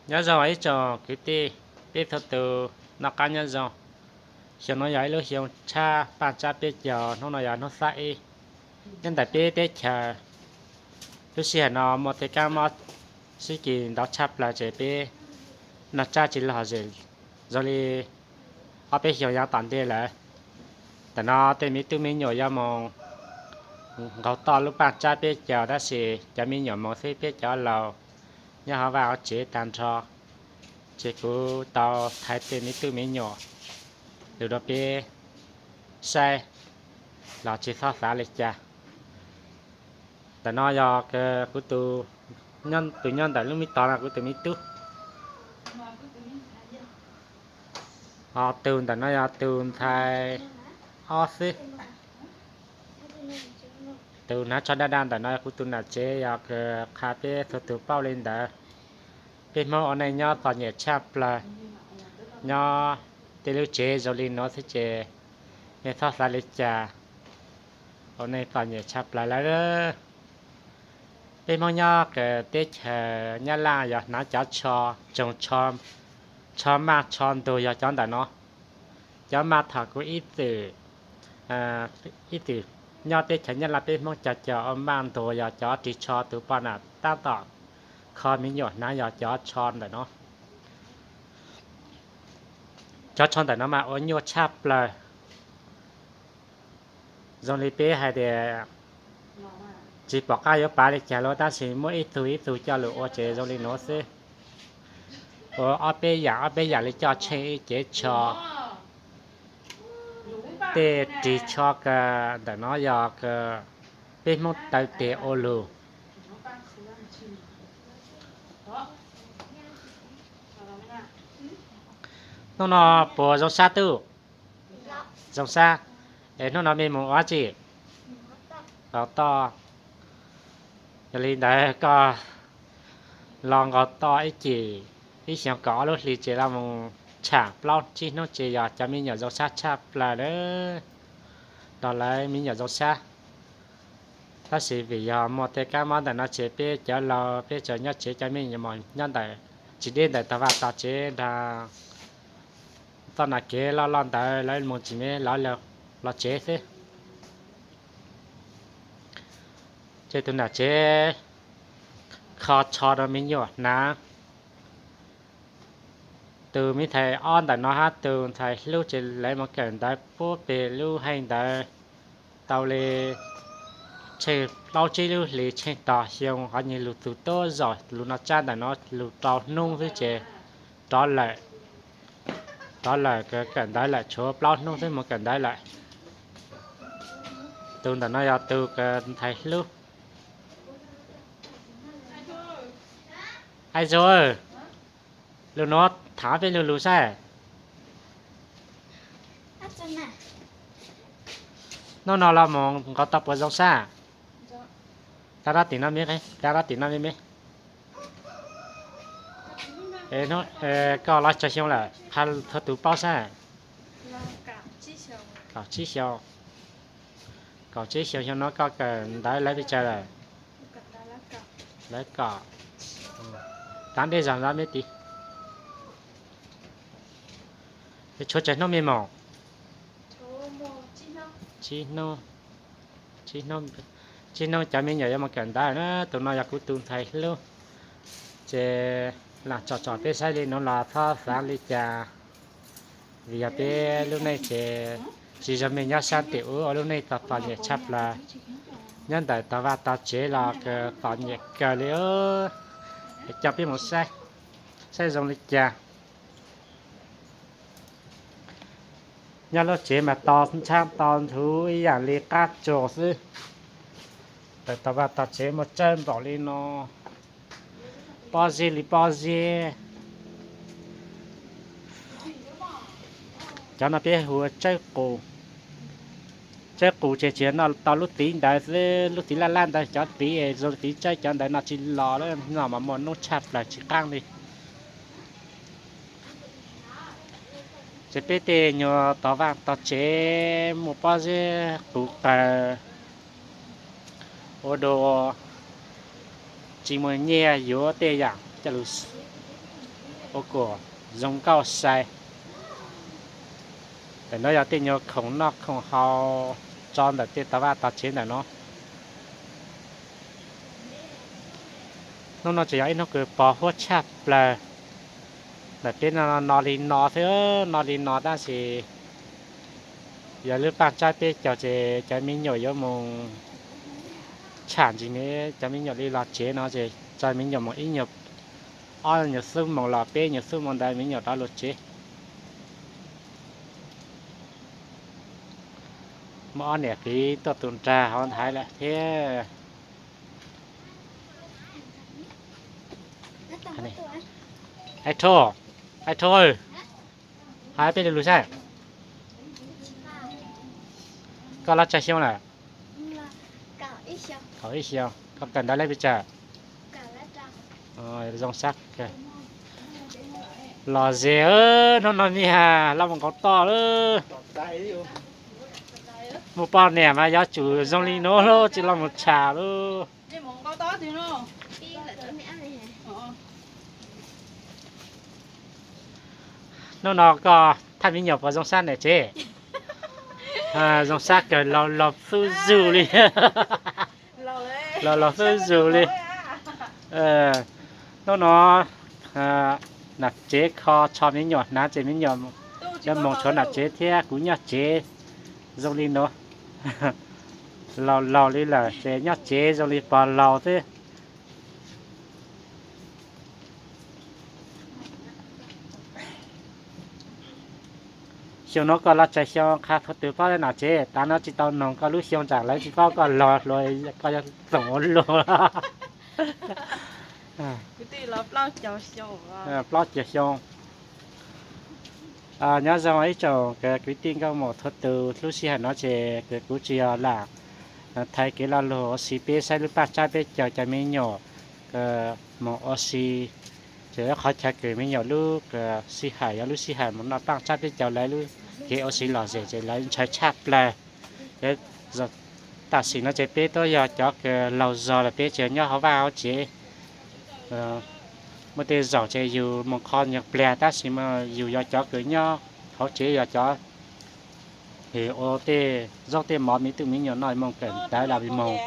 Nyob zoo ib tsoom kwv tij, peb txhua tus noj qab nyob zoo. Xyoo no yog ib lub xyoo tshab paj tsab peb caug, hnub no yog hnub xab ib. Nyob ntawm peb teb chaws, lub sij hawm no muaj tej kab mob sib kis ntau tshaj plaws ces peb noj tsab tsis log zem zoo li ob peb xyoos yav tom ntej lawm. Ntawm no tej me tub me nyuam yuav mus nqaus toj lub paj tsab peb caug, tab sis cov me nyuam mus xwb, peb cov laus nyob hauv vaj hauv tsev tag nrho, ces kuv tau thaiv tej me tub me nyuam lug rau peb saib los tsis txhob xav li cas. Ntawm no yog kuv tus, tus nyob ntawm lub me tod no kuv tus me tub. Ho tus ntawm no yog tus ntxhais ob xwb. Tus hnav tsho daj daj ntawm no yog kuv tus nam tsev, yog qha peb txhua tus paub li ntawd. Peb Hmoob ua neej nyob txom nyem tshaj plaws, nyob tej lub tsev zoo li no xwb ces nej txhob xav li cas, ua neej txom nyem tshaj plaws lawm. Peb Hmoob nyob teb chaws Nyab Laj yog hnav cov tsho, tsoos tsho, tsho maj tsho ntug yog cov ntawm no. Cov maj thaum kuv ib txwm, ib txwm nyob teb chaws Nyab Laj peb Hmoob cov cov maj ntug yog cov ris tsho tus poj nam tab tom kho me nyuam hnav yog cov tsho ntawm no. Cov tsho ntawm no mas ua nyuaj tshaj plaws. Zoo li peb hais tias tsis pom qab yuav pav li cas los tab sis muaj ib tug ib tug coj lus ua ces zoo li nuav xwb. Ua ob peb yam ob peb yam li coj tsheej ib cev tsho. Tej ris tsho kawg ntawm no yog peb Hmoob taw tes ua lug. Hnub no puas zoo sab tub? Zoo sab. Es hnub no mej mus ua dab tsi? Nqaus toj. Yog li ntawd koj los nqaus toj ib cim, ib xyoos kaum ob lub hlis ces los mus tsham plaub tsib hnub ces yog cov me nyuam zoo sab tshaj plaws lawm. Rau lawv me nyuam zoo sab. Tab sis vim yog muaj tej kab mob ntawm no ces peb cov laus peb tseem nyob tsev, cov me nyuam nyob ntawm tsis deb ntawm tog vaj tog tsev nrog txoj nam kev loj loj ntawd lawv mus tsis me lawv los tsev xwb. Ces tus nam tsev kho tsho rau me nyuam hnav. Tus me ntxhais ob ntawm no hab tus ntxhais hlub ces lawv mus kawm ntawv puag pem lub heej ntawd tau li tsheej plaub tsib lub hlis tsheej tog xyoo, qhov nyuag lug txug tuab zaug lug noj tsab ntawm no lug rau hnub xwb ces rov lawm. Rov lawm, kawm ntawv lawm, tshuav plaub hnub xwb mus kawm ntawv lawm. Tus ntawm no yog tus ntxhais hlub. Ai zoo, lug nuav tham peb lug lug saib. Hnub no los mus nqaus toj puas zoo sab? Rab rab tim no me, rab rab tim no me me. Koj los tsawg xyoo lawm, qha txhua tus paub saib. Kaum tsib xyoo. Kaum tsib xyoo, xyoo no koj kawm ntawv lawv pes tsawg lawm? Lawv kaum. Tav dej zog zog me tid. Tshuav tsawg hnub me moog? Tsib hnub. Tsib hnub cov me nyuam yuav mus kawm ntawv na. Tus no yog kuv tus ntxhais hlub. Ces lam tsom tsom peb saib li nuav los txhob xaav li cas, vim yog peb lub neej ces tsis zoo mej nyob sab tim ub ua lub neej txom txom nyem tshaj plaws. Nyob ntawm tog vaj tog tsev los txom nyem kawg li. Coj peb mus saib, saib zoo li cas. Nyob lub tsev mas to ntshab to nthuv ib yam li qab tsuas xwb. Tawm tog vaj tog tsev muaj tsawb npaum li no, pob zeb li pob zeb. Cov no peb hu ua tsawb qus. Tsawb qus ces tsis yog noj tau lub txiv ntawd xwb, lub txiv laj laj ntawd, cov txiv es zoo txiv tsawb cov ntawd noj tsis los, noj mas muaj noob tshaj plaws tsis qaab li. Ces peb tej nyuag tog vaj tog tsev muaj pob zeb qus qaws ua dua, tsis muaj nyiaj yuav tej yam coj lug Ua kuas zoo nkauj sai. Ntawm no yog tej nyuag khoom noj khoom haus tso ntawm tej tog vaj tog tsev ntawm no. Hnub no tseem yog ib hnub kws pos huab tshaj plaws. Ntawm peb no no li no xwb, no li no tab sis yog lub paj tsab peb caug ces cov me nyuam yuav mus tsham ntsis ne, cov me nyuam li los tsev no ces tso me nyuam mus ib nyuag ob nyuag xuab moos los peb nyuag xuab moos ntawd me nyuam rov los tsev. Muaj ob niam txiv tuaj tus nrag hauv ntaiv lawm thiab. Ai Rho, ai Rho, hais peb lus saib, koj lab tsawg xyoo lawm? Kaum ib xyoo. Koj kawm ntawv lab pes tsawg? Zoo sab. Los ze, hnub no niag los mus nkaus toj lawm. Mus poj niam mas yuav tsum zoo li nuav lub tsis los mus tsham lub. Hnub no koj thaj me nyuam puas zoo sab nam tsev? Zoo sab kawg, laus laus xub zug li. Laus laus xub zug li. Hnub no nam tsev kho tsho me nyuam hnav ces me nyuam yuav moog tshuav nam tsev thiab kuv nyob tsev zoo li nuav. Laus laus li lawm ces nyob tsev zoo li pog laus xwb. Xyoo no koj los tsawg xyoo qha txhua tus paub nam tsev? Tav no tsis tau noog koj lub xyoo tsam lawv tsis paub koj laug hluas, koj yuav txoom ua luag. Plaub caug xyoo. Nyob zoo ib tsoom kwv tij nkauj muam txhua tus, lub sij hawm no ces kuv tsis yog lam thaiv kev lo lus ua si, peb saib lub paj tsab peb caug cov me nyuam moog ua si. Ces qhov chaw kws me nyuam lub sij hawm yog lub sij hawm moog noj paj tsab peb caug, lawv lub kev ua si lom zem ces lawv ntshaw tshaj plaws. Tam sim no ces peb twb yog cov kws laug zog lawm, peb tsis nyob hauv vaj hauv tsev. Muaj tej zaum ces yus moog kho nyuag pliag, tab sis mas yus yog cov kws nyob hauv tsev, yog cov ua tej zaub tej mov me tub me nyuam noj, moog kawm ntawv los moog,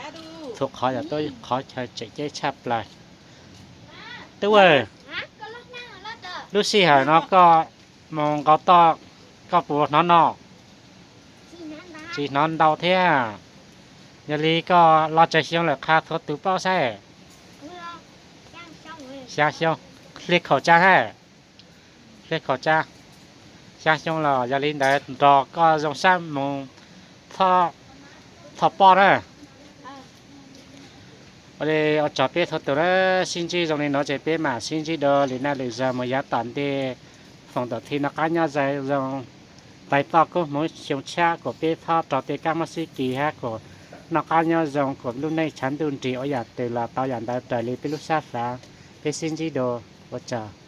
txhua qhov yog tub qhov chaw tseem ceeb tshaj plaws. Tub, lub sij hawm no koj moog nqos toj, koj puas hnov no? Tsis hnov ntau thiab. Yog li koj los tsawg xyoo lawm qha txhua tus paub saib. Xya xyoo. Hle khaum tsab hab? Hle khaum tsab. Xya xyoo los yog li ntawd nrog koj zoo sab moog txhoj poj na. Ua li ua tsaug peb txhua tus na, sib ntsib zoo li no ces peb mam sib ntsib dua lwm naj lwm zaug mus yav tom ntej. Foom tom thi noj qab nyob zoo, pais toj koob hmoov xyoo tshab kom peb txhob raug tej kab mob sib kis hab kom noj qab nyob zoo, kom lub neej tshav ntuj nrig ua yam twg los tau yam ntawd raws li peb lub sab xav. Peb sib ntsib dua, ua tsaug.